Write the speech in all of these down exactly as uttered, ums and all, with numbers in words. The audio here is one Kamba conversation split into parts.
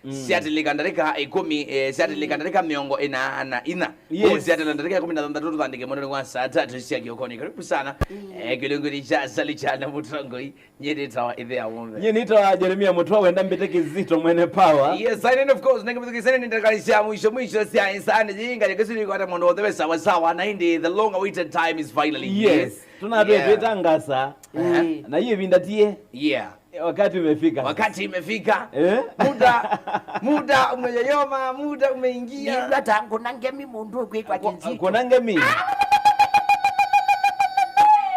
Mm. Syatilika ndarĩka ĩkũmi, eh, syatilika ndarĩka mĩongo ĩna na inya. Yes. Kũu syatila ndarĩka ĩkũmi na thanthatũ tũtandĩke mũndũ wa saa tatu sya kĩokoni. Karibu sana. Mm. Eh, kĩlungu nĩ cha Salucha na Mũtongoi. Nyie nĩtawa Ĩthĩa Wombe. Nyie nĩtawa Jeremia Mũtwa, wenda mbĩte Kizito mwene power. Yes, I, and of course, nĩkĩmĩthukisene nĩ ndakali sya mwisho mwisho sya ĩsani yinga yakĩsiri kwata mũndũ wothe we sawa sawa, na indi the long awaited time is finally here. Yes. Tunatwe, yeah, twĩtangasa. Uh-huh. Na hiyo ĩvinda tie. Yeah. Wakati umefika. Wakati imefika. Eh? Muda, muda umeyoyoma, muda umeingia. Nĩw'a ta ngũna ngemi mũndũ ũkwĩtwa Kizito. Kuna ngemi.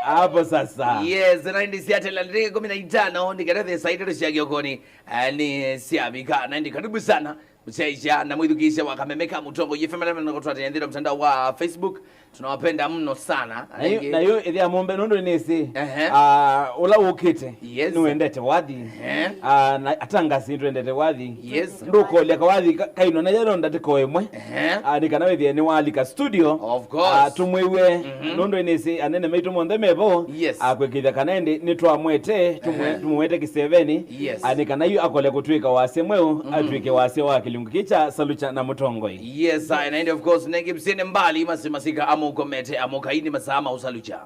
Hapo sasa. Yes, na indi siatela ndege kumi na itano, nĩ kenda the saitero cia giokoni, eh, ni siavika. Na indi karibu sana. Msyaisya na mwĩthukĩĩsya wa Kameme ka Mũtongoi F M, ala mena kũtũatĩĩa nthĩnĩ wa mtandao wa Facebook. Tunawapenda mno sana. Na yu, na yu Ĩthĩa Mũmbe nũndũ nĩsĩ, ehe, ah, ũla ũkĩte, yes, nĩwendete wathi. Ehe. Ah, na atangasi nĩtwendete wathi. Yes. Ndũkolya kawathi ka-, kaino na yalo ndatĩko ĩmwe. Ehe. Ah, nĩ kana wĩthĩe nĩwalika studio. Of course. Ah, tũmwĩw'e, mhm, nũndũ nĩsĩ anene maitũ monthe mevo. Yes. Ah, kwĩkĩthya kana ĩndĩ nĩtwamwete, tũmwe-, ehe, tũmũwete kĩseveni. Yes. Ah, nĩ kana yu akole kũtwĩka wasya mweũ, mhm, atwĩke wasya wa kĩlungu kĩ kya Salucha na Mũtongoi. Yes, I, na ĩndĩ of course, nengĩ msyene mbali, masi masika amũkomete, amũkaini masaa ma ũsalucha.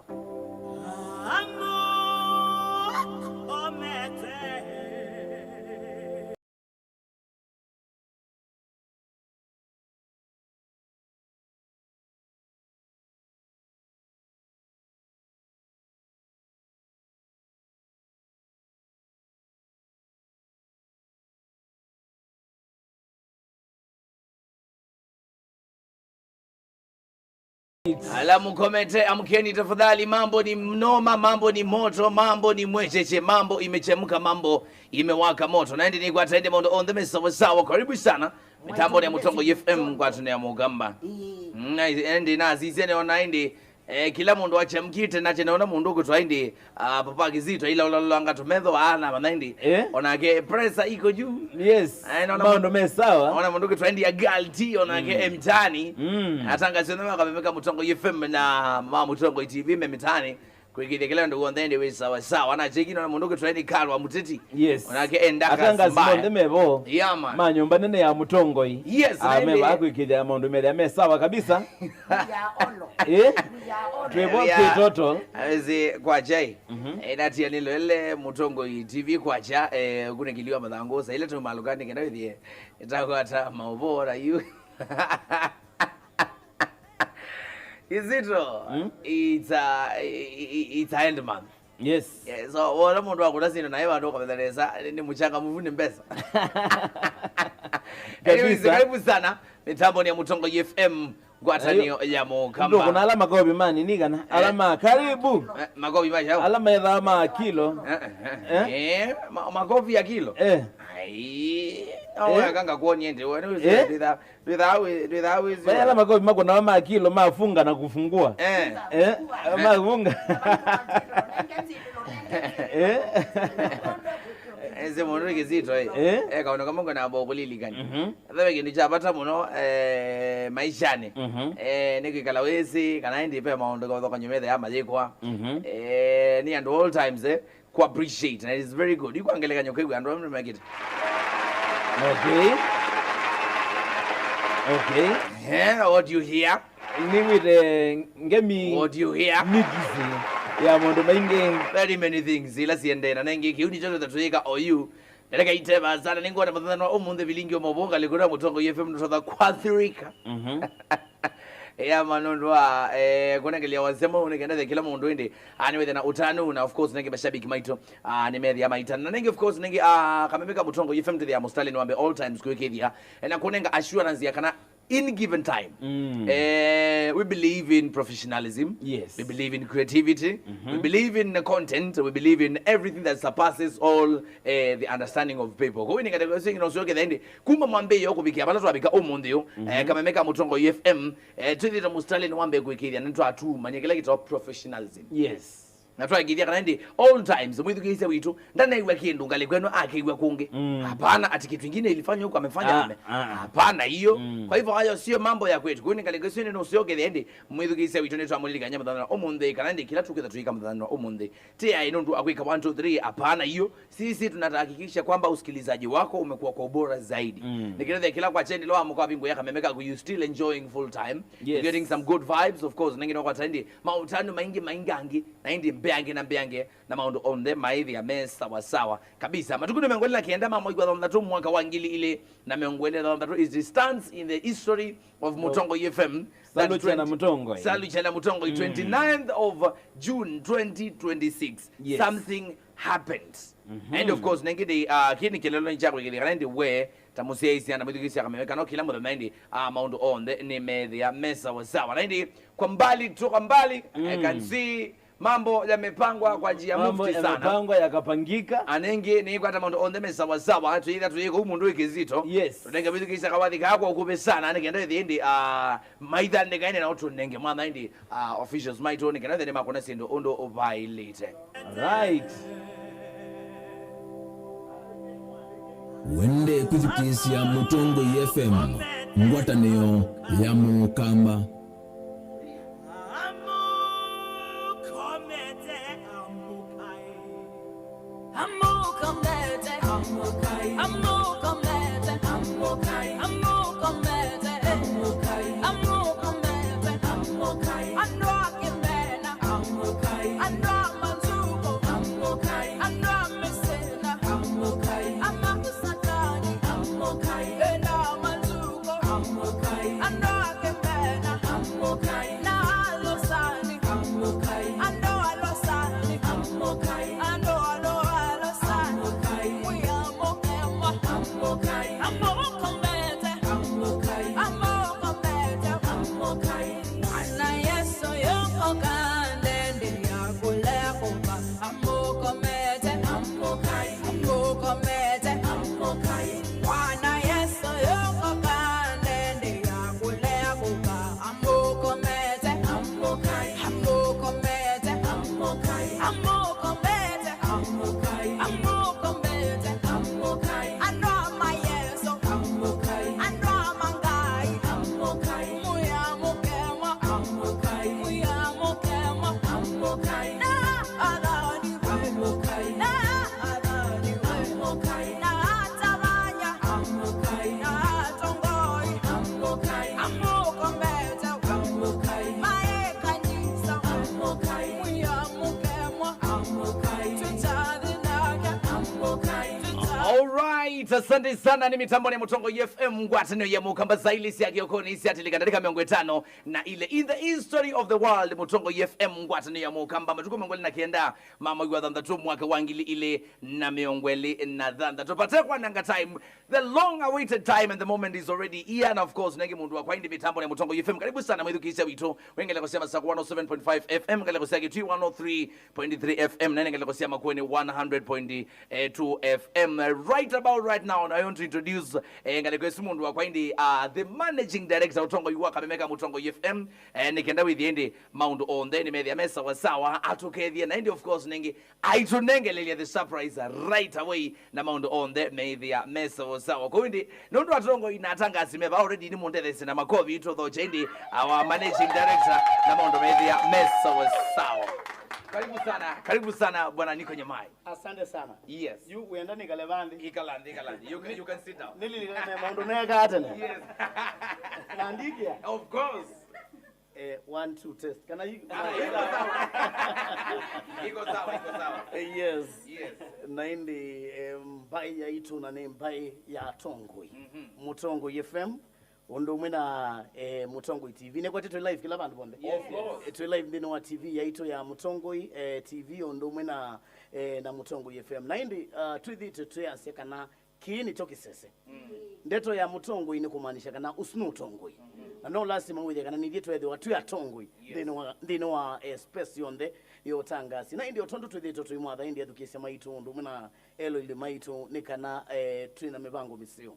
Ala mũkomete, amkeni tafadhali, mambo ni mnoma, mambo ni moto, mambo ni mwecheche, mambo imechemka, mambo imewaka moto. Na ĩndĩ nĩkwata ĩndĩ maũndũ onthe me sawa sawa. Karibu sana. Mĩtambo ya Mũtongoi F M, ngwatanĩo ya Mũkamba. Ĩĩ. Mm, na ĩndĩ nasisye nĩona ĩndĩ, eh, kila mũndũ achemkite na tena ona mũndũ ũkũtwa ĩndĩ, ah, Papa Kizito ila ũlalolanga tũmetho ana mana ĩndĩ. Eh? Onake pressure iko juu. Yes. Eh, naona maũndũ me sawa. Ona mũndũ ũkũtwa ĩndĩ ya girl T, onake, mm, emtani. Mm. Atangasi onthe ma Kameme ka Mũtongoi F M na ma Mũtongoi T V me mĩtani. Kwĩkĩthya kĩla ũndũ w'onthe ĩndĩ wĩ sawa sawa. Na cheki nona mũndũ ũkĩtwa ĩndĩ Kalwa Mũteti. Yes. Onake enda atangasi mbaya. Monthe mevo. Yeah, man. Ma nyũmba nene ya Mũtongoi. Yes, ah, na meva ĩndĩ akwĩkĩthya maũndũ methĩa me sawa kabisa. We are all. Eh? We are all. Twĩvo, yeah, kĩtoto. Awezi kwa chai. Mhm. Eh, natia nilolele Mũtongoi T V kwacha, eh, kunekiliwa mathangũ. Sa ile tumalukani kenda withie. Itakwata maũvora yu. Kizito, mm, it's a, i-, i-, it's a end month. Yes. Yeah, so, wona mũndũ akũna sino naye vandu ũkavetha nesa, ni, ni mchanga mvuni mbesa. Anyways, kabisa, karibu sana. Mĩtambo ni ya Mũtongoi F M, ngwatanĩo ya Mũkamba. Ndũkũna ala makovi mani, nĩ kana? Eh. Ala ma karibu. Eh, makovi ma chao. Ala methaa ma kilo. Eh, eh, eh. Eh? Eh, ma-, makovi ya kilo? Eh. Ai, no, eh? Oya kanga kuonie ndi, wene, eh? Ndwĩthaa wĩ-, ndwĩthaa wĩsĩ. Vai ala makovi makũnawa ma kilo, mafunga na kufungua. Eh. Eh, mafunga. Eh. Ese mũndũ nĩ Kizito, eh. Eh? Eh, kaũndũ kamwe ngwenda amba kũlilikania. Mhm. Ve kĩndũ kya vata mũno, eh, maishanĩ. Mhm. Eh, nĩ kwĩkala wĩsĩ, kana ĩndĩ ve maũndũ kaũthokany'o methe ya mayĩkwa. Mhm. Eh, nĩ andũ all times, eh, ku appreciate, na it is very good. Yu kwa ngelekany'o kwĩw'a andũ amwe nĩmekĩte. Okay. Okay. Eh, what do you hear? Nĩwĩte ngemi. What do you hear? Mix ya maũndũ maingĩ. Very many things ila siendee, na nengĩ kĩu nĩkyo twĩtha twĩka oyu. Ndereka iteva sana, nĩngwona mũthenya wa ũmũnthĩ vilingi ũmwe ũvonga likũra Mũtongoi F M nũtotha kwathirika. Mhm. Ea, ma nũndũ wa, eh, kũnengelea wasya mau nĩ kenda kĩla mũndũ ĩndĩ, ah, nĩwĩthe na ũtanu, na of course nengĩ mashabiki maitũ, ah, nĩmethĩa maitanu. Na nengĩ, of course, nengĩ, ah, Kameme ka Mũtongoi F M tũthĩa mũstalini wambe all times kwĩkĩthya, eh, na kũnenga assurance ya kana in given time. Mm. Eh, we believe in professionalism. Yes. We believe in creativity. Mm-hmm. We believe in content. We believe in everything that surpasses all, eh, the understanding of people. Kwa hiyo, nĩ katika singĩ no sio kethende, kuma mwambĩĩo kũvikĩa vala twavika ũmũnthĩ ũyũ, mhm, eh, Kameme ka Mũtongoi F M, eh, twĩthĩte mũstalini wa mbee kwĩkĩĩthya nĩtwatumany'a kĩla kĩtawa professionalism. Yes. Na twakĩthya kana ĩndĩ all times mwĩthukĩĩsya witũ ndanew'a kĩndũ ngalĩko ĩno akĩw'a kũngĩ. Mm. Hapana, ati kitu ingine ilifanywa huko amefanya Ah, ame. Ah. Hapana hiyo. Mm. Kwa hivyo hayo sio mambo ya kwetu. Kwa hiyo nĩ ngalĩko ĩsu nĩ nũseo kĩthya ĩndĩ mwĩthukĩĩsya witũ nĩ twamũlilikany'a mũthenya ũmũnthĩ kana ĩndĩ kĩla tũkĩtha tũika mũthenya ũmũnthĩ. Ti aĩ nũndũ akwĩka one, two, three, hapana hiyo. Sisi tunahakikisha kwamba usikilizaji wako umekuwa kwa ubora zaidi. Mm. Nĩkĩlethya kĩla kwa chendi lwa mũka wavingũya kameme kaku, you still enjoying full time. Yes. You're getting some good vibes, of course. Nengine kwa tendi mautano maingi maingi angi na ĩndĩ mbeange na mbeange na maũndũ onthe maĩthĩa me sawa sawa kabisa. Matukũ nĩ mĩongo ĩlĩ na kenda ma mwei wa thanthatũ mwaka wa ngili ilĩ na mĩongo ĩlĩ na thanthatũ, it stands in the history of Mũtongoi F M. That Salucha na twenty Mũtongoi. Salucha na Mũtongoi, Mm. twenty-ninth of June twenty twenty-six. Yes. Something happened. Mhm. And of course, nengine, uh, kini kilelo ni chako kile kana ndi we tamusia isi ana mwitu kisia kameme kana kila mũthenya ndi, uh, maũndũ onthe nĩ methĩa me sawa sawa. Na ndi kwa mbali tu, kwa mbali, I can Mm. see mambo yamepangwa kwa njia Mambo mufti sana. yamepangwa yakapangika. Anengi nĩ kwata maũndũ onthe me sawa sawa. Tuitha tuyiko humu ndu ikizito. Yes. Tunenge mwitu kisia kawathi kako kupe sana. Anenge ndo ithindi, uh, maitha ndekaine na utu nenge mwana ndi, uh, officials maitũ nĩ kana thĩnĩ makona syĩndũ ũndũ ũvaĩlĩte. Right. Wende kwĩthukĩĩsya Mũtongoi F M, ngwatanĩo ya Mũkamba. Alright, asante sana. Nĩ mĩtambonĩ ya Mũtongoi F M, ngwatanĩo ya Mũkamba, saa ilĩ sya kĩokoni syatilĩka ndatĩka mĩongo ĩtano na ilĩ. In the history of the world, Mũtongoi F M, ngwatanĩo ya Mũkamba, matukũ mĩongo ĩlĩ na kenda ma mwei wa thanthatũ mwaka wa ngili ilĩ na mĩongo ĩlĩ na thanthatũ. Pate kwananga time, the long awaited time and the moment is already here. And of course, nenge mũndũ wa kwaindi mĩtambonĩ ya Mũtongoi F M. Karibu sana mwĩthukĩĩsya witũ. Wĩ ngalĩko sya Masakũ one oh seven point five F M, ngalĩko sya Kitui one oh three point three F M, na ngalĩko sya Makueni one hundred point two F M. Right about right now, I want to introduce, eh, ngalĩko ĩsu mũndũ wa kwaindi, uh, the managing director, ũtongoi wa kameme ka Mũtongoi F M, eh, nĩ kenda wĩthĩe ĩndĩ maũndũ onthe nĩ methĩa me sawa sawa, atũkethie, na ĩndĩ of course nengĩ aitũnengelelya the surprise right away, na maũndũ onthe meithĩa me sawa sawa. Kwoou ĩndĩ, nũndũ atongoi na atangasi meva already, nĩ mũndetheesye na makovi, tũthokye ĩndĩ our managing director, na maũndũ meithĩa me sawa sawa. Karibu sana, karibu sana, Bwana Niko Nyamai. Asante sana. Yes. Yu wenda nikale vanthi? Ikala nthĩ, ikala nthĩ. You can, you can sit down. Nililikane maũndũ neka tene. Yes. Na ndikia? Of course. Eh, one, two, test. Kana yu- Ah, iko sawa. Iko sawa, iko sawa. Eh, yes. Yes. Na ĩndĩ, eh, mbaĩ yaitũ na nĩ mbaĩ ya atongoi. Mhm. Mũtongoi F M, ũndũ ũmwe na, eh, Mũtongoi T V. Nĩkwatĩ twĩ live kĩla vandũ vonthe. Yes, yes. Eh, twĩ live nthĩnĩ wa T V yaitũ ya Mũtongoi, eh, T V ũndũ ũmwe na, eh, na Mũtongoi F M. Na ĩndĩ, ah, twĩthĩĩtwe twĩasya kana kĩĩ nĩkyo kĩsese. Mm. Ndeto ya mũtongoi nĩ kũmaanisha kana ũsu nĩ ũtongoi. Mm-hmm. Na no lasima wĩthĩe kana nithyĩ tweethĩwa twĩ atongoi Yes. nthĩnĩ wa, nthĩnĩ wa, eh, space yonthe ya ũtangasi. Na ĩndĩ o tondũ twĩthĩĩtwe tũimwatha ĩndĩ athukĩĩsya maitũ ũndũ ũmwe na eloli maitũ nĩ kana, eh, twĩ na mĩvango mĩseo.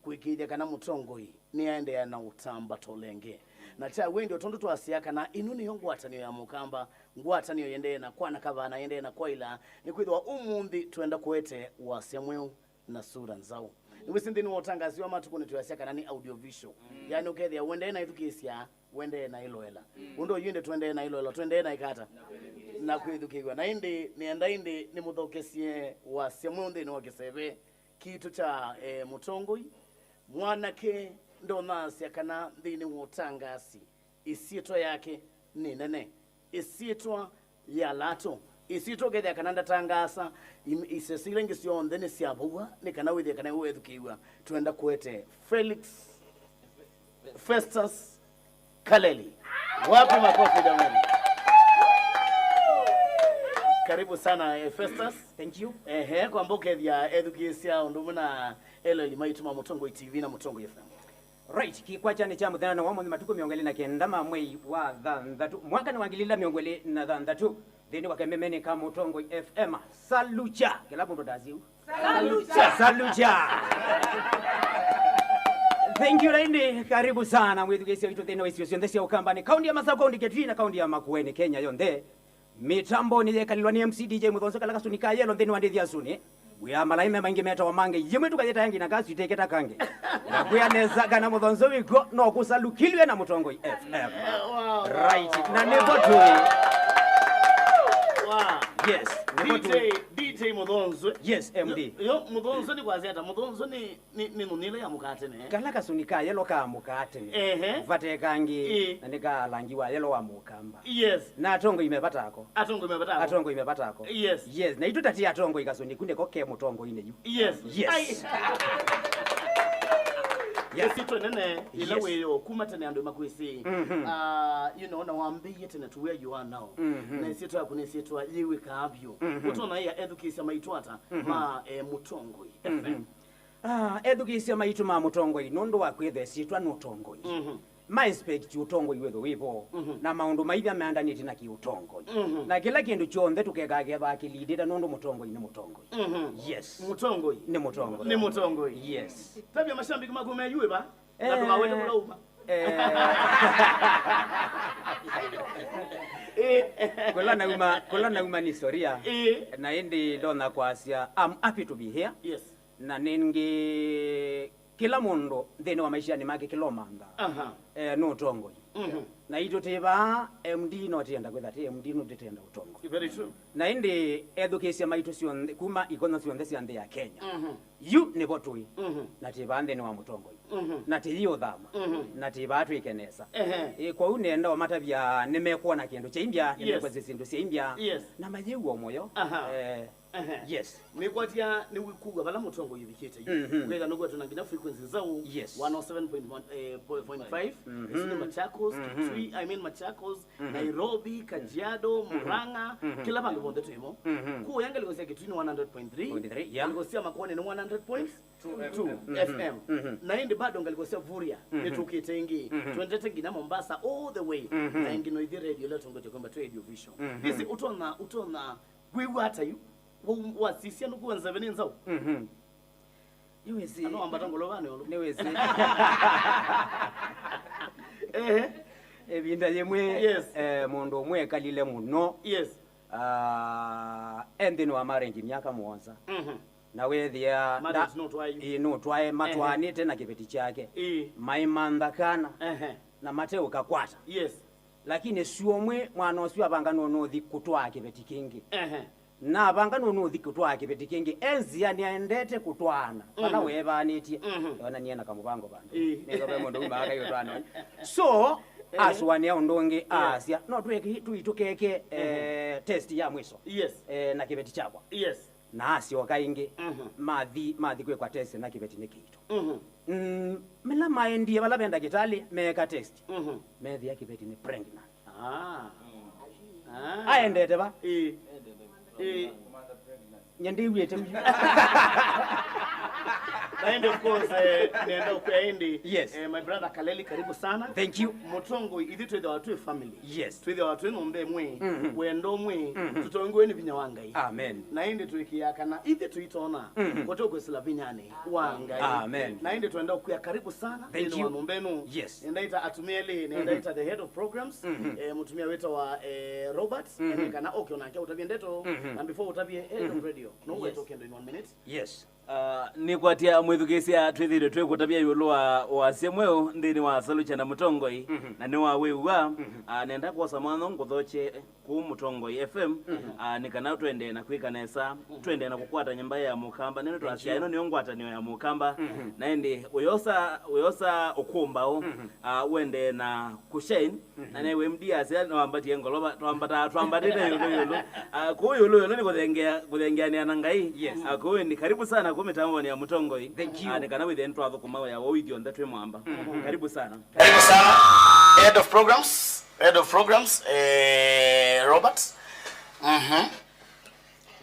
Kũĩkĩĩthya kana mũtongoi nĩaendeea na ũtamba tolenge. Na kya wendo, tondũ twasya kana ĩno nĩyo ngwatanĩo ya Mũkamba, ngwatanĩo yendee na kwana kavana, yendee na kwaila, nĩkwĩthĩwa ũmũnthĩ twenda kũete wasya mweũ na sura nzaũ. Nĩwĩsĩ nthĩnĩ wa ũtangasi wa matukũ nĩtwĩasya kana nĩ audiovisual. Yaani ũkethĩa wendee na ĩthukĩĩsya, wendee na ĩloela. Ũndũ ũyu ĩndĩ twendee na ĩloela, twendee na ĩkata na kwĩthukĩĩw'a. Na ĩndĩ nĩenda ĩndĩ nĩmũthokesye wasya mweũ nthĩnĩ wa kĩseve kitũ kya, eh, mũtongoi. Mwanake ndonasya kana nthĩnĩ wa ũtangasi, ĩsyĩtwa yake nĩ nene. Ĩsyĩtwa ya latũ. Ĩsyĩtwa ũkethĩa kana ndatangaasa, im- isese ila ingĩ syonthe nĩ sya vauwa, nĩ kana wĩthĩe kana wethukĩĩw'a. Twenda kũete Felix Festus Kaleli. Wapi makofi jamani? Karibu sana, eh, Festus. Thank you. Ehe, kwamba ũkethĩa ethukĩĩsya ũndũ ũmwe na eleli maitũ ma Mũtongoi T V na Mũtongoi F M. Right, kĩkwakyanĩ kya mũthenya na wa mũthĩ matukũ mĩongo ĩlĩ na kenda ma mwei wa thanthatũ, mwaka nĩ wa ngili ila mĩongo ĩlĩ na thanthatũ, nthĩnĩ wa kamemeni ka Mũtongoi F M. Salucha, kĩla mũndũ ndasya ũu. Salucha. Salucha. Thank you, Raini. Karibu sana, mwĩthukĩĩsya witũ nthĩnĩ wa isio syonthe sya Ũkambanĩ, kaunti ya Masaku, kaunti Kitui, na kaunti ya Makueni, Kenya yonthe. Mĩtambonĩ yekalilwa nĩ M C D J Mũthonzo, kala kasuni ka yelo nthĩnĩ wa ndĩthi ya suni. Wĩa malaime maingĩ metawa mange, yĩmwe tukayĩtaya nginya kasu iteke ta kangĩ. Na kwĩa nesa kana Mũthonzo wĩkw'o no kũsalukilw'e na Mũtongoi F M. Wow, wow, right, wow, na nĩvo tũĩ. Wow. Yes, nĩvo tũĩ. D J, D J Mũthonzo. Yes, M D. Yo, yo, Mũthonzo nĩ kwasya ata? Mũthonzo nĩ, nĩ, nĩ nũnĩ ĩla ya mũkaa tene. Kala kasuni ka yelo ka mũkaa tene. Ehe. Vate kangĩ, ĩ, na nĩ ka langi wa yelo wa mũkamba. Yes. Na atongoi me vata ako. Atongoi me vata ako. Atongoi me vata ako. Yes. Yes. Na itũ tati atongoi kasuni kunde ko ke mũtongoi nĩ yu. Yes. Yes. Ai. Yeah. Ĩsyĩtwa nene ĩla, yes, wĩyo kuma tene andũ makwĩsĩ. Mhm. Ah, you know, na wambĩie tene to where you are now. Mhm. Na ĩsyĩtwa yaku nĩ ĩsyĩtwa yĩwĩkaa vyũ. Mhm. Ũtonya ya ethukĩĩsya maitũ ata, mhm, ma, eh, Mũtongoi F M. Mhm. Ah, ethukĩĩsya maitũ ma Mũtongoi, nũndũ wa kwĩtha ĩsyĩtwa nĩ ũtongoi. Mhm. Ma expect ũtongoi wĩthwe wĩ vo, mhm, na maũndũ maitha maendanĩte na kĩũtongoi. Mhm. Na kĩla kĩndũ kyonthe tũkekaa kethwa kĩlindĩte nũndũ mũtongoi nĩ mũtongoi. Mhm. Yes. Mũtongoi. Nĩ mũtongoi. Nĩ mũtongoi. Yes. Tavya mashabiki maku me yu ĩva? Na, eh, ndũkawete kũla uma. Eh. Eh. Kũla nauma, kũla nauma nĩ historia. Eh. Na ĩndĩ ndonya kwasya, I'm happy to be here. Yes. Na nĩngĩ, kĩla mũndũ nthĩnĩ wa maishanĩ make kĩla ũmanthaa, aha, eh, nĩ ũtongoi. Mhm. Na itũ twĩ vaa, M D no tĩenda kwĩtha tĩ M D, no tĩtenda ũtongoi. Very true. Na ĩndĩ ethukĩĩsya maitũ syonthe, kuma ikono syonthe sya nthĩ ya Kenya, mhm, yu nĩvo tũĩ, mhm, na twĩ vaa nthĩnĩ wa mũtongoi. Mhm. Na tĩyĩ ũthama. Mhm. Na twĩ vaa twĩke nesa. Ehe. Ĩ, kwoou nĩenda ũmatavya nĩmekwona kĩndũ kyaimbya, yes, nĩmekwasya syĩndũ syaimbya. Yes. Na mayĩw'a mũyo. Aha. Eh, ehe. Yes. Nĩkwatya nĩwĩkũw'a vala mũtongoi ũvikĩte yu. Mhm. Ũkethĩa nũkwetwe na nginya frequency nzaũ. Yes. One oh seven point one, eh, point five. Mhm. Isu nĩ Machakos, mhm, Kitui, I mean Machakos, mhm, Nairobi, Kajiado, mhm, Murang'a, mhm, kĩla vandũ vonthe twĩmo. Mhm. Kũya ngalĩko sya Kitui nĩ one hundred point three. Point three, yeah. Ngalĩko sya Makueni nĩ one hundred point two F M. Two F M. Two F M. Mhm. Na ĩndĩ bado ngalĩko sya Vuria, mhm, nĩtũkĩte ĩngĩ. Mhm. Twendete nginya Mombasa all the way. Mhm. Na ĩngĩ no ithyĩ radio ĩla tũngĩte kwamba twĩ Radio Vision. Mhm. Ĩsĩ ũtonya, ũtonya kwĩw'a ata yu? Wa-, wasisya nũkwĩw'a nzeve nĩ nzaũ? Mhm. Nĩwĩsĩ. Ano wambata ngolovanĩ ũlũ. Nĩwĩsĩ. Ehe. Ĩvinda yĩmwe, yes, eh, mũndũ ũmwe ekalile mũno. Yes. Ah, e nthĩnĩ wa marriage myaka mũonza. Mhm. Na wethĩa marriage nda-, nũtwae yu. Ĩĩ, nũtwae, ehe, matwaanĩte na kĩveti kyake. Ĩĩ. Maimantha kana. Ehe. Na mateũkakwata. Yes. Lakini syũmwe mwana ũsu avanga nũnũthi kũtwaa kĩveti kĩngĩ. Ehe. Na avanga nũnũthi kũtwaa kĩveti kĩngĩ, e nzĩa nĩaendete kũtwaana vala, mhm, weevaanĩtye. Mhm. Onanie na kamũvango vandũ. Ĩĩ. Nĩko ve mũndũ umaa kai ũtwaana. So, ehe, asũanĩa ũndũ ũngĩ, yeah, aasya, no twĩke, tũi tũkeke, ehe, eh, test ya mwiso. Yes. Eh, na kĩveti kyakwa. Yes. Na asyoka ĩngĩ, mhm, mathi, mathi kwĩkwa test na kĩveti nĩ kĩito. Mhm. Mm, mĩla maendie vala ve ndakĩtalĩ meeka test, mhm, methĩa kĩveti nĩ pregnant. Ah. Ah. Aendete va? Ĩĩ. Ĩĩ. Nyandĩw'ĩte. Na ĩndĩ, of course, eh, nenda ũkwĩa ĩndĩ. Yes. Eh, my brother Kaleli, karibu sana. Thank you. Mũtongoi, ithyĩ twĩthĩwa twĩ family. Yes. Twĩthĩwa twĩ nyũmba ĩmwe, mhm, wendo ũmwe, mhm, tũtongoe nĩ vinya wa Ngai. Amen. Na ĩndĩ twĩkĩaa kana ithyĩ tũitona, mhm, kũte kwĩsĩla vinyanĩ wa Ngai. Amen. Na ĩndĩ twenda ũkwĩa karibu sana. Thank you. Nthĩnĩ wa nyũmba ĩno. Yes. Nenda ĩta atumĩa elĩ, nenda, mhm, ĩta the head of programs, mhm, eh, mũtumĩa wĩtawa, eh, Robert, mhm, ene kana oke onake ũtavye ndeto, mhm, na before ũtavye, eh, head of radio. No, yes, wetũke ndo in one minute. Yes. Ah, nĩkwatya mwĩthukĩĩsya twĩthĩĩtwe twĩkũtavya ĩũlũ wa wasya mweũ nthĩnĩ wa Salukya na Mũtongoi, mhm, na nĩwawĩw'a. Mhm. Ah, nenda kwosa mwanya ngũthokye kũu Mũtongoi F M, mhm, ah, nĩ kana twendee na kwĩka nesa, mhm, twendee na kũkwatany'a mbaĩ ya Mũkamba. Nĩnĩ twasya ĩno nĩyo ngwatanĩo ya Mũkamba. Mhm. Na ĩndĩ ũyosa, ũyosa ũkũmbaũ, mhm, ah, wendee na kũshine. Mhm. Na nĩwe M D asya nĩwambatie ngolova, twambata, twambatĩte ĩũlũ ĩũlũ. Ah, kũu ĩũlũ ĩũlũ nĩ kũthengea, kũthengeanĩa na Ngai. Yes. Ah, kũu ĩndĩ karibu sana kũu mĩtambonĩ ya Mũtongoi. Thank you. Ah, nĩ kana wĩthĩe nĩtwathũkũma wĩa wa ũithyonthe twĩ mwamba. Mhm. Karibu sana. Karibu sana. Head of programs. Head of programs, eh, Robert. Mhm.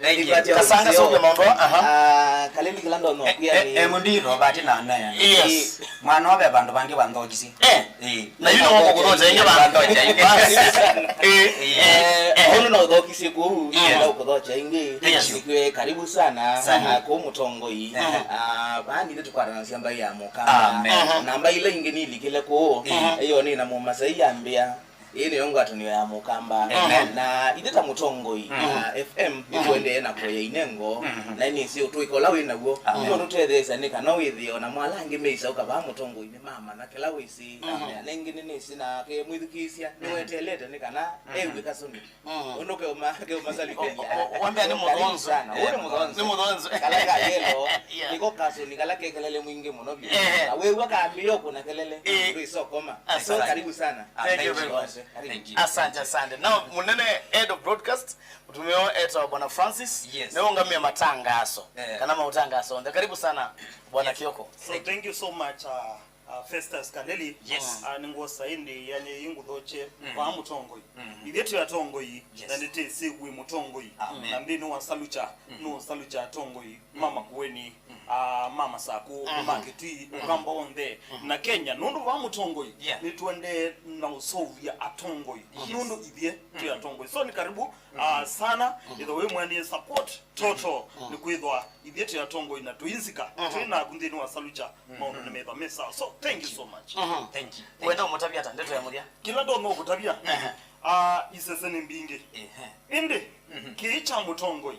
Thank you. Kasanga sovya maũndũ, aha. Ah, Kaleli kĩla ndonya kwĩa nĩ M D Robert na Naya. Yes. Mwana wa vandũ vangĩ vanthokisi. Eh. Eh. Na you know wako kũthokya ĩngĩ va. Vanthokya ĩngĩ. Basi. Eh. Eh, eh, ũndũ no ũthokisye kũu, yes, na ũkũthokya ĩngĩ. Thank you. Nĩkwĩe karibu sana, sana, ah, kũu Mũtongoi. Aha. Ah, vaa nithe tũkwatanasya mbaĩ ya Mũkamba. Amen. Na mbaĩ ila ingĩ nilikĩle kũu. Mhm. Ĩyo nĩ na Mũmasai yambĩa. Ĩĩ nĩyo ngwatanĩo ya Mũkamba. Amen. Na ithe ta Mũtongoi, mhm, ah, F M, mhm, nĩtũendee na kũya inengo, mhm, na nĩsĩ ũtũĩka ũla wĩ naw'o. Amen. Nĩũndũ tũtetheesya nĩ kana wĩthĩe ona mwala angĩ meisa ũka vaa Mũtongoi nĩmamanya kĩla wĩsĩ. Mhm. Na ĩngĩ nĩnĩsĩ nake mwĩthukĩĩsya, mhm, nĩweteelete nĩ kana, mhm, ew'e kasũni. Mhm. Ũndũ keũma, keũmasalikĩlya. O, o, wambea nĩ mũthonzwe. Karibu sana. Ũyũ nĩ mũthonzwe. Nĩ mũthonzwe. Kala ka yellow, yeah, nĩko kasũni kala ke kelele mwingĩ mũno vyũ. Eh. Na wĩw'a kambĩĩa kũna kelele, eh, ndwĩsokoma. Asante. So, karibu sana. Ah, thank you very much. Karibu. Thank you. Asante, asante. Now, mũnene head of broadcast, mũtumĩa etawa Bwana Francis, yes, nĩwe ũngamĩe matangaso, eh, kana maũtangaso onthe. Karibu sana, Bwana, yes, Kioko. So, thank you so much, uh, uh, Festus Kaleli. Yes. Uh, nĩngwosa ĩndĩ yani ingũthokye, mhm, vaa Mũtongoi. Mhm. Ithyĩ twĩ atongoi, yes, na nĩtĩsĩ wĩ Mũtongoi. Amen. Na nthĩnĩ wa Salukya, mhm, no Salukya atongoi, mhm, mama Kueni, ah, mama Saku, mhm, ma Kitui, mhm, Ũkamba onthe, mhm, na Kenya, nũndũ vaa Mũtongoi, yeah, nĩtũendee na ũseũvya atongoi, yes, nũndũ ithyĩ twĩ, mhm, atongoi. So nĩ karibu, ah, mhm, sana, mhm, ĩthĩwa wĩ mwendie support, total, mhm, nĩkwĩthwa ithyĩ twĩ atongoi na twĩ nzika, mhm, twĩ naku nthĩnĩ wa Salukya, mhm, maũndũ nĩmethwa me sawa. So, thank you so much. Mhm. Thank you. Wenda ũmũtavya ata ndeto ya mũthya? Kĩla ndonya ũkũtavya, mhm, ah, isese nĩ mbingĩ. Ehe. Ĩndĩ, mhm, kĩĩ kya Mũtongoi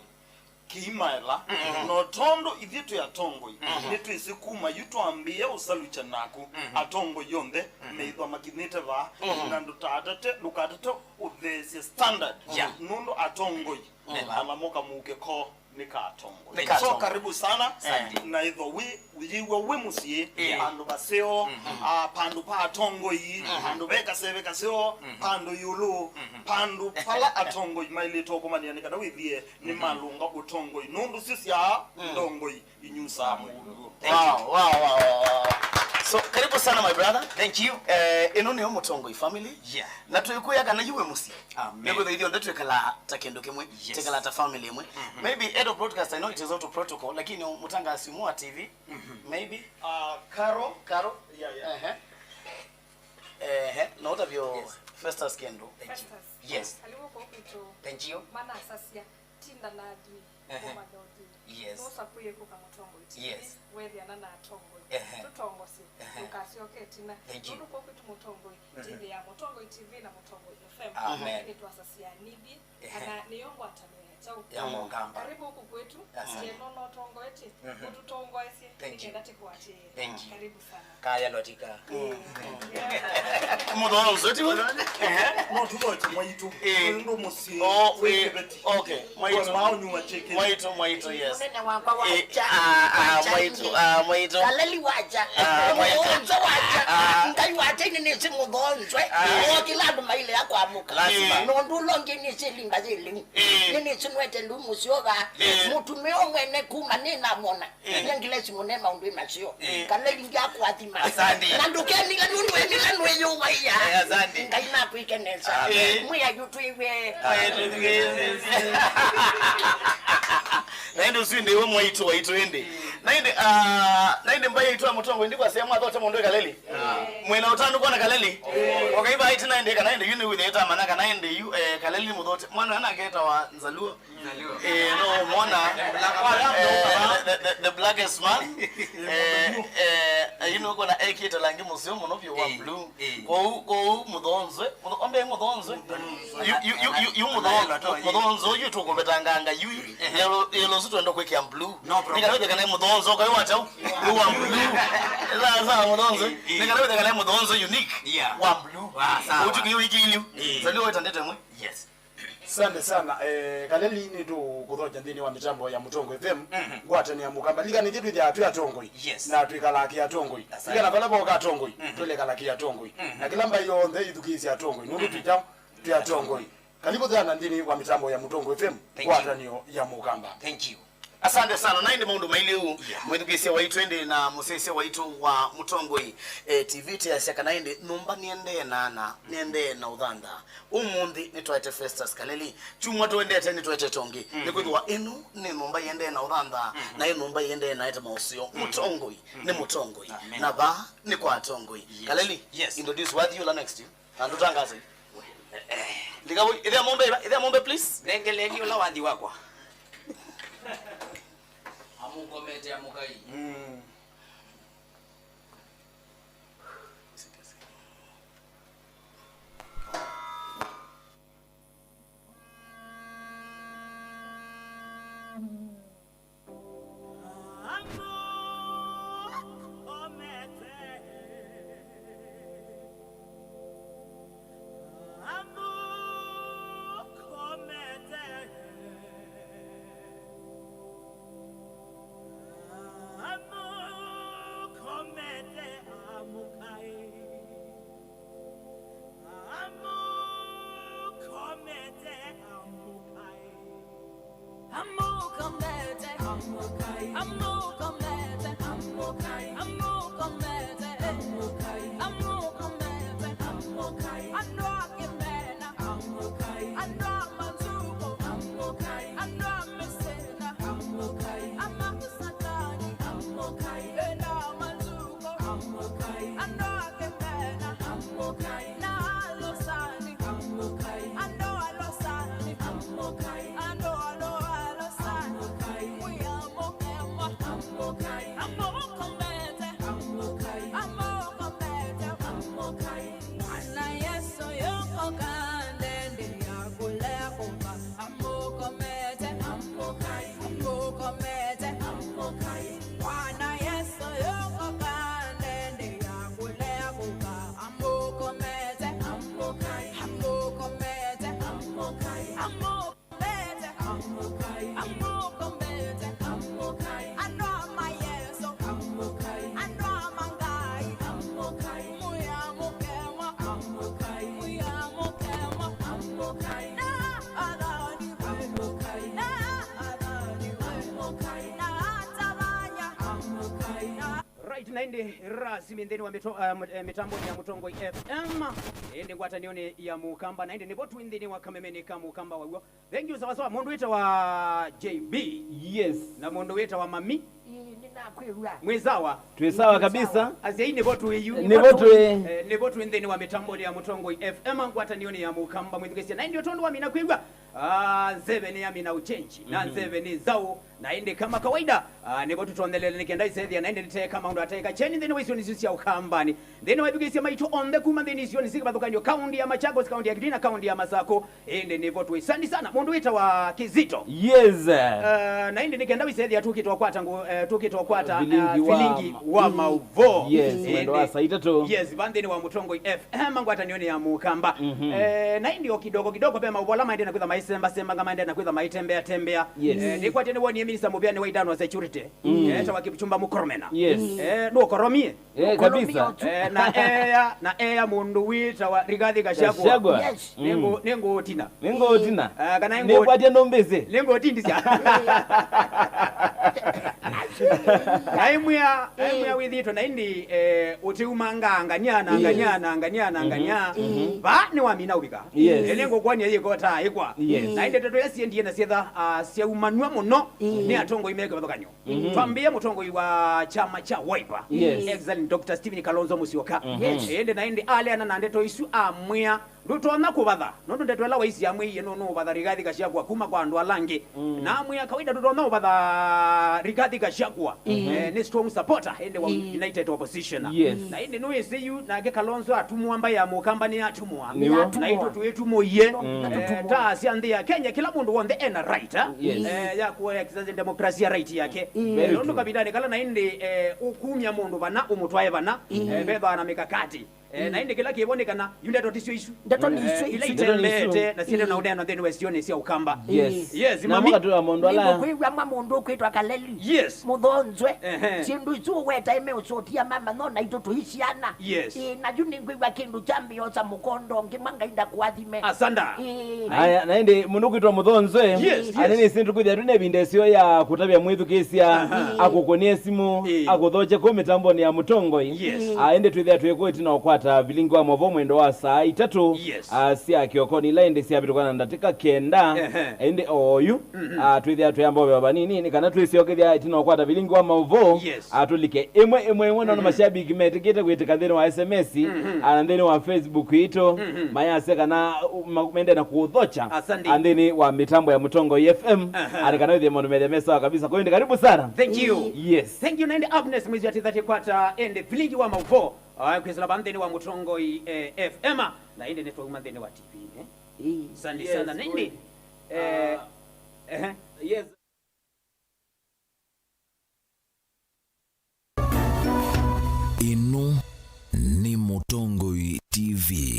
kĩimaela, mhm, no tondũ ithyĩ twĩ atongoi, mhm, nĩtwĩsĩ kuma yu twambĩĩa ũsalukya naku, mhm, atongoi onthe, mhm, meĩthwa makinyĩte vaa, mhm, na ndũtatate, ndũkatate ũtheesye standard, yeah, nũndũ atongoi, mhm, ala moka mũuke ko nĩ ka atongoi. Nĩ ka atongoi. So, karibu sana. Asante. Na ĩthwa wĩ, ũyĩw'a wĩ mũsyĩ, yeah, vandũ vaseo, mhm, ah, vandũ va atongoi, mhm, vandũ ve kaseve kaseo, mhm, vandũ ĩũlũ, mhm, vandũ vala atongoi maĩlĩte ũkomanĩa nĩ kana wĩthĩe nĩmalũnga ũtongoi, nũndũ sisyaa, mm, ndongoi inyusaa mũuo. Thank you. Wow, wow, wow, wow, wow. So, karibu sana, my brother. Thank you. Eh, ĩno nĩyo Mũtongoi family. Yeah. Na twĩkwĩa kana yu wĩ mũsyĩ. Amen. Nĩkwĩthwa ithyonthe twĩkalaa ta kĩndũ kĩmwe, yes, twĩkalaa ta family ĩmwe. Mhm. Maybe head of broadcast, I know it is out of protocol, lakini mũtangasi ũmwe wa T V, mhm, maybe. Ah, Carol. Carol. Yeah, yeah. Ehe. Ehe, no ũtavyo, yes, Festus kĩndũ. Thank you. Festus. Yes. Karibu kwa kwetu. Thank you. Mana sasya. Tinda nathi, ehe, kũmanya ũthi. Yes. Nũsakũie kũka Mũtongoi T V, yes, weethĩana na atongoi. Ehe. Tũtongosye, ehe, ndũkasyoke ĩtina. Thank you. Nũndũ kwokwitũ Mũtongoi, mhm, T V ya Mũtongoi T V na Mũtongoi F M. Amen. Nĩtwasasya nithi, ehe, kana nĩyo ngwatanĩo ya kyaũ. Ya Mũkamba. Karibu huku kwetu, asante, tieno notongoetye, mhm, ũtũtongoesye, thank you, nĩkenda tĩkũatĩĩe. Thank you. Karibu sana. Kaya lwatika. Mm. Mũthonzwe, ti wona? Ehe. No tũthokye mwaitũ. Eh. Nũndũ mũsyĩ, oh, twĩ, eh, kĩveti. Okay, mwaitũ. Kwa maonyu wa cheke. Mwaitũ, mwaitũ, yes. Mũnene wakwa wa, eh, cha, ah, ah, cha mwaitũ, ingi. Ah, mwaitũ. Kaleli wa cha. Ah, mwaitũ. Mũthonzwe wa cha. Ah. Ngai wa cha nĩnĩsĩ mũthonzwe. Ah. O kĩla andũ mailea kwamũka. Lazima. Nũndũ ũla ũngĩ nĩsĩ ĩlinda yĩ lĩu. Eh. Nĩnĩsĩ nwete lĩu mũsyoka. Eh. Mũtumĩa mwene kuma nĩnamwona. Eh. Nĩngĩlesi mũne maũndũ maseo. Eh. Kana ĩlingi akũathima. Asante. Na ndũkemila nũndũ emila nũĩyũvaia. Eh, asante. Ngai nakwĩke nesa. Amen. Mwĩa yu twĩw'e. Amen. Na ĩndĩ ũsu ĩndĩ we mwaitũ waitũ ĩndĩ. Na ĩndĩ, ah, na ĩndĩ mbai yaitũ ya Mũtongoi ndikwasya mwathote mũndũ ĩ Kaleli. Mwĩna ũtanu kwona Kaleli. Ũkaivaa ĩtina ĩndĩ kana ĩndĩ yu nĩwĩthĩĩte amanya kana ĩndĩ yu, eh, Kaleli nĩ mũthote. Mwana ũyũ anaketawa Nzaluo. Eh, no, mwana. Eh, the, the, the, the blackest man. Eh, eh, yu nĩũkwona ekĩte langi mũseo mũno vyũ wa blue. Kwoou, kwoou mũthonzwe. Mũtho-, ombe mũthonzwe. Yu, yu, yu, yu, yu mũtho-, mũthonzwe yu tũkũvetanganga yu. Yellow, yellow suit wenda kwĩkĩa blue. No problem. Nĩ kana wĩthĩe kana mũthonzwe ũkaĩ wa chau. Yu wa blue. Sawa, sawa, mũthonzwe. Nĩ kana wĩthĩe kana mũthonzwe unique. Yeah. Wa blue. Wa, sawa. Ũtukũ yu wĩkĩlyu. Nzaluo wetandĩte mwe. Yes. Asante sana. Eh, Kaleli nĩtũkũthokya nthĩnĩ wa mĩtambo ya Mũtongoi F M. Ngwatanĩo ya Mũkamba. Lika nĩthyĩ twĩthĩaa twĩ atongoi. Yes. Na twĩkalaa kĩ atongoi. Asante. Lika na vala voka atongoi. Twĩlekala kĩ atongoi. Na kĩla mbai yonthe ithukĩĩsya atongoi. Nũndũ twĩ kyaũ? Twĩ atongoi. Karibu sana nthĩnĩ wa mĩtambo ya Mũtongoi F M. Thank you. Ngwatanĩo ya Mũkamba. Thank you. Asante sana. Na ĩndĩ maũndũ mailĩ ũu, yeah, mwĩthukĩĩsya waitũ ĩndĩ na mũsyaĩĩsya waitũ wa Mũtongoi, eh, T V tĩasya kana ĩndĩ nyũmba nĩendee na ana, nĩendee na ũthantha. Ũmũnthĩ nĩtwaete Festus Kaleli. Kyumwa tũendete nĩtwaete tongĩ. Nĩkwĩthĩwa ĩno nĩ nyũmba ĩendee na ũthantha, na ĩ nyũmba ĩendee na ete maũseo. Mũtongoi nĩ mũtongoi. Amen. Na vaa nĩ kwa atongoi. Yes. Kaleli, yes, introduce wathi ũla next. Na ndũtangaze. Ndikawĩ, ĩthĩa mũmbe, ĩthĩa mũmbe, please. Nengeleni ũla wathi wakwa. Amũkomete, amũkai. Mm. Right, na ĩndĩ rasmi nthĩnĩ wa mĩto-, uh, mũ-, eh, mĩtambonĩ ya Mũtongoi F M, ĩndĩ ngwatanĩonĩ ya Mũkamba, na ĩndĩ nĩvo twĩ nthĩnĩ wa kamemeni ka Mũkamba waw'o. Thank you, sawa sawa. Mũndũ wĩtawa J B. Yes. Na mũndũ wĩtawa Mami. Ĩĩ, nĩnakwĩw'a. Mwĩ sawa? Twĩ sawa kabisa. Asyai nĩvo twĩ yu. Nĩvo twĩ. Eh, nĩvo twĩ nthĩnĩ wa mĩtambonĩ ya Mũtongoi F M, ngwatanĩonĩ ya Mũkamba, mwĩthukĩĩsya. Na ĩndĩ o tondũ wamina kwĩw'a, ah, nzeve nĩyamina ũchenji. Na nzeve nĩ nzaũ. Na ĩndĩ kama kawaida, ah, nĩvo tũtonelele nĩ kenda ĩsethĩa, na ĩndĩ nĩteeka maũndũ ateeka kyeni nthĩnĩ wa isionĩ isu sya Ũkambanĩ. Nthĩnĩ wa ethukĩĩsya maitũ onthe kuma nthĩnĩ isionĩ syĩ kĩvathũkany'o, kaũntĩ ya Machakos, kaũntĩ ya Kitui na kaũntĩ ya Masako, ĩndĩ nĩvo twĩ. Asante sana, mũndũ wĩtawa Kizito. Yes. Eh, na ĩndĩ nĩ kenda wĩsethĩa tũkĩtwa kwata ngũ-, eh, tũkĩtwa kwata, eh, vilingi wa vilingi ma-, wa maũvoo. Yes, ĩndĩ mwendo wa saa itatũ. Yes, va nthĩnĩ wa Mũtongoi F M ngwatanĩonĩ ya Mũkamba. Mhm. Eh, na ĩndĩ o kidogo kidogo ve maũvoo ala maendee na kwĩtha maisemba semba, nga maendee na kwĩtha maitembea tembea. Yes. Eh, nĩkwatya nĩwonie minista mũvĩanĩ wa internal security. Mm. Eh, etawa Kipchumba Murkomen. Yes. Eh, nũkoromie. Eh, kabisa. Eh, na eya, na eya mũndũ wĩtawa Rigathi Gachagua. Gachagua. Yes. Nĩngũ-, nĩngũũtina. Nĩngũũtina. Ah, kana nĩngũ-, nĩkwatya nũmbĩsĩ. Nĩngũũtindisya. Naimwĩa, naimwĩa wĩthĩtwe na ĩndĩ, eh, ũtĩumanga ngania na ngania na ngania na ngania. Vaa nĩwamina ũvika. Yes. Ene ngũkwany'a yĩko ta ĩkwa. Yes. Na ĩndĩ ndeto ĩla siendie na syetha, ah, syaumanw'a mũno nĩ atongoi me kĩvathũkany'o. Twambĩĩe mũtongoi wa kyama kya Wiper, yes, Excellent Doctor Stephen Kalonzo Musyoka. Yes. Ĩndĩ na ĩndĩ aleana na ndeto isu amwĩa, ndũtonya kũvatha, nũndũ ndeto ĩla waisye amwĩie nũ-, nũũvatha Rigathi Gachagua kuma kwa andũ ala angĩ. Na amwĩa kawaida ndũtonya ũvatha Rigathi Gachagua. Eh, nĩ strong supporter ĩndĩ wa United Opposition. Yes. Na ĩndĩ nũĩsĩ yu nake Kalonzo atumwa, mbaĩ ya Mũkamba nĩ atumwa. Nĩw'o. Na itũ twĩtumũie. Eh, ta sya nthĩ ya Kenya, kĩla mũndũ w'onthe ena right, eh? Yes. Eh, ya kũ exercise democracy ya right yake. Very true. Nũndũ kavindanĩ kala na ĩndĩ, eh, ũkumya mũndũ vana, ũmũtwae vana, eh, vethĩwa na mikakati. Eh, na ĩndĩ kĩla kĩvonekana, yu ndeto tisyo isu. Ndeto nĩ isu. Ila itembeete na syĩte na ũneena nthĩnĩ wa isionĩ sya Ũkamba. Yes. Yes, na mami. Mũkatũla mũndũ ala. Nĩngũkwĩw'a mwa mũndũ ũkwĩtwa Kaleli. Yes. Mũthonzwe. Ehe. Syĩndũ isu ũwetae meũsũtia mama no na itũ tũisyana. Yes. Ĩ, na yu nĩngwĩw'a kĩndũ kyambĩosa mũkondo ngĩ mwa Ngai ndakũathime. Asanda. Ĩ. Aya, na ĩndĩ mũndũ kwĩtwa Mũthonzwe. Yes, yes. Anene isindu kwĩthĩa twĩ na ĩvinda ĩseo ya kũtavya mwĩthukĩĩsya, aha, akũkũnĩe simũ, ĩ, akũthokye kũu mĩtambonĩ ya mũtongoi. Yes. Ah, ĩndĩ twĩthĩa twĩ kũu ĩtina ũkwata vilingi wa maũvoo mwendo wa saa itatũ, yes, ah, sya kĩokonĩ, ila ĩndĩ syavĩtũka na ndatĩka kenda. Ehe. Ĩndĩ oyu, mhm, ah, twĩthĩa twĩamba ũveva vanini nĩ kana twĩsyokethya ĩtina ũkwata vilingi wa maũvoo. Yes. Ah, tũlike ĩmwe ĩmwe ĩmwe, nona, mhm, mashabiki metĩkĩte kwĩtĩka nthĩnĩ wa S M S, mhm, ah, na nthĩnĩ wa Facebook itũ, mhm, mayasya kana, uh, ma-, mende na kũũthokya. Asante. Ah, nthĩnĩ wa mĩtambo ya Mũtongoi F M. Aha. Ah, nĩ kana wĩthĩe maũndũ methĩa me sawa kabisa. Kwa hiyo nĩ karibu sana. Thank you. Yes. Thank you. Na ĩndĩ Agnes Mwĩzya atĩthatĩ kwata ĩndĩ vilingi wa maũvoo, ah, kwĩsĩla va nthĩnĩ wa Mũtongoi, eh, F M. Na ĩndĩ nĩtwauma nthĩnĩ wa T V, eh? Ĩĩ. Asante sana. Yes, na ĩndĩ, eh, ah, ehe. Yes. Ĩno nĩ Mũtongoi T V.